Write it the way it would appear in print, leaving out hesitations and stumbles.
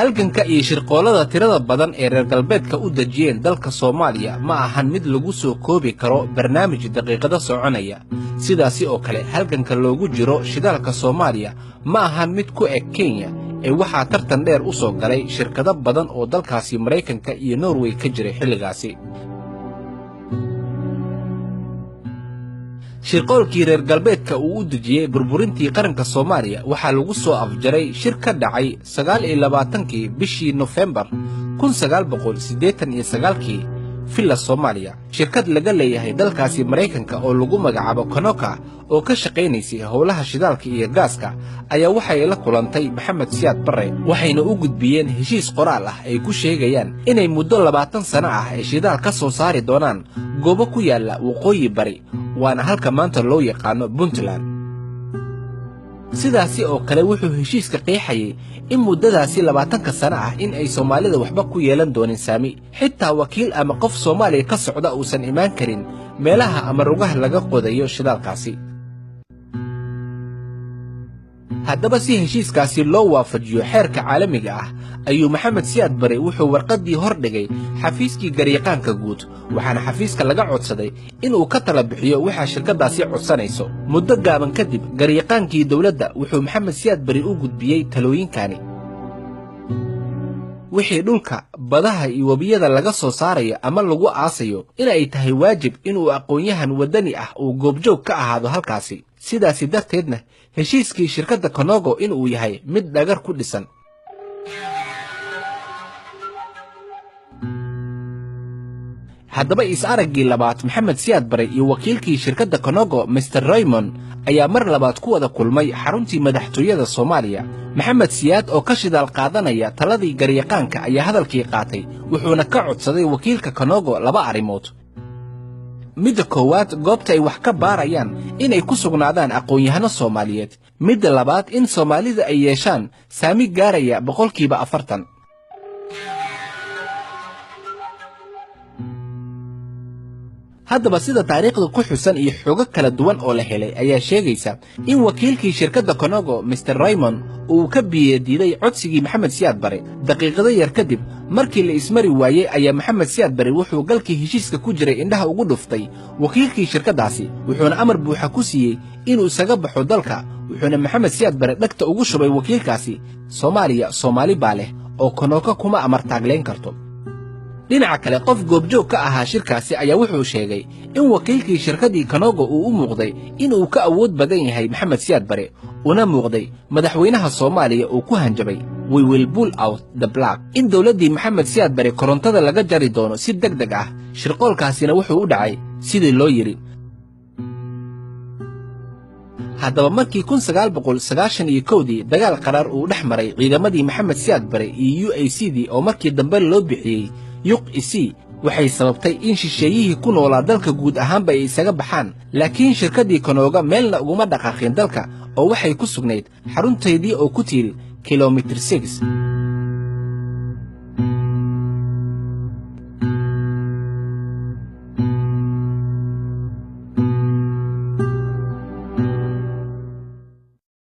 Halganka iyo shirqoolada tirada badan ee reer galbeedka u dejiyeen dalka Soomaaliya ma ahan mid lagu soo koobi karo barnaamij daqiiqado soconaya. Sidaasi oo kale halganka loogu jiro shidaalka Soomaaliya ma ahan mid ku eg Kenya ee waxaa tartan dheer u soo galay shirkado badan oo dalkaasi Maraykanka iyo Norway ka jiray xilligaasi. Shirqoolkii reer galbeedka uu u dejiyey burburintii qaranka Soomaaliya waxaa lagu soo afjaray shir ka dhacay 29-kii bishii Nofembar 1989-kii Villa Soomaaliya. Shirkad laga leeyahay dalkaasi Maraykanka oo lagu magacaabo Konoka oo ka shaqaynaysay howlaha shidaalka iyo gaaska ayaa waxay la kulantay Maxamed Siyaad Barre, waxayna u gudbiyeen heshiis qoraal ah ay ku sheegayaan inay muddo 20 sano ah ay shidaal ka soo saari doonaan goobo ku yaalla waqooyi bari, waana halka maanta loo yaqaano Puntland. Sidaasi oo kale wuxuu heshiiska qeexayay in muddadaasi 20-ka sano ah in ay Soomaalida waxba ku yeelan doonin saami, xitaa wakiil ama qof Soomaaliya ka socda uusan imaan karin meelaha ama rugaha laga qodayo shidaalkaasi. Haddaba si heshiiskaasi loo waafajiyo xeerka caalamiga ah ayuu Maxamed Siyaad Barre wuxuu warqaddii hor dhigay xafiiskii garyaqaanka guud, waxaana xafiiska laga codsaday inuu ka tala bixiyo waxa shirkaddaasi codsanayso. Muddo gaaban kadib garyaqaankii dowladda wuxuu Maxamed Siyaad Barre u gudbiyey talooyinkani. Wixii dhulka, badaha iyo webiyada laga soo saarayo ama lagu aasayo in ay tahay waajib inuu aqoon-yahan waddani ah uu goobjoog ka ahaado halkaasi. Sidaasi darteedna heshiiskii shirkadda Konogo inuu yahay mid dhagar ku dhisan. Haddaba is-araggii labaad Maxamed Siyaad Barre iyo wakiilkii shirkadda Konogo Mr. Raymond ayaa mar labaad ku wada kulmay xaruntii madaxtooyada Soomaaliya. Maxamed Siyaad oo ka shidaal qaadanaya taladii garyaqaanka ayaa hadalkii qaatay, wuxuuna ka codsaday wakiilka Konogo laba arrimood. Midda koowaad, goobta ay wax ka baarayaan inay ku sugnaadaan aqoon-yahano Soomaaliyeed. Midda labaad, in Soomaalida ay yeeshaan saami gaaraya 40%. Haddaba sida taariikhda ku xusan iyo xogo kala duwan oo la helay ayaa sheegaysa in wakiilkii shirkadda Konogo Mr. Raymond uu ka biyadiiday codsigii Maxamed Siyaad Barre. Daqiiqado yar kadib markii la ismari waayey ayaa Maxamed Siyaad Barre wuxuu galkii heshiiska ku jiray indhaha ugu dhuftay wakiilkii shirkaddaasi, wuxuuna amar buuxa ku siiyey inuu isaga baxo dalka. Wuxuuna Maxamed Siyaad Barre dhegta ugu shubay wakiilkaasi, Soomaaliya Soomaali baa leh oo Konoka kuma amar taaglayn karto. Dhinaca kale qof goobjoog ka ahaa shirkaasi ayaa wuxuu sheegay in wakiilkii shirkaddii Konogo uu u muuqday inuu ka awood badan yahay Maxamed Siyaad Barre, una muuqday madaxweynaha Soomaaliya uu ku hanjabay we will pull out the plug, in dowladdii Maxamed Siyaad Barre korontada laga jari doono si deg deg ah. Shirqoolkaasina wuxuu u dhacay sidii loo yidhi. Haddaba markii 1991-dii dagaal qaraar uu dhex maray ciidamadii Maxamed Siyaad Barre iyo U A C dii oo markii dambe loo bixiyey Yuq Isi, waxay sababtay in shisheeyihii ku noolaa dalka guud ahaanba ay isaga baxaan, laakiin shirkaddii Konoga meelna uguma dhaqaaqin dalka oo waxay ku sugnayd xaruntaydii oo ku tiil kilomitir 6.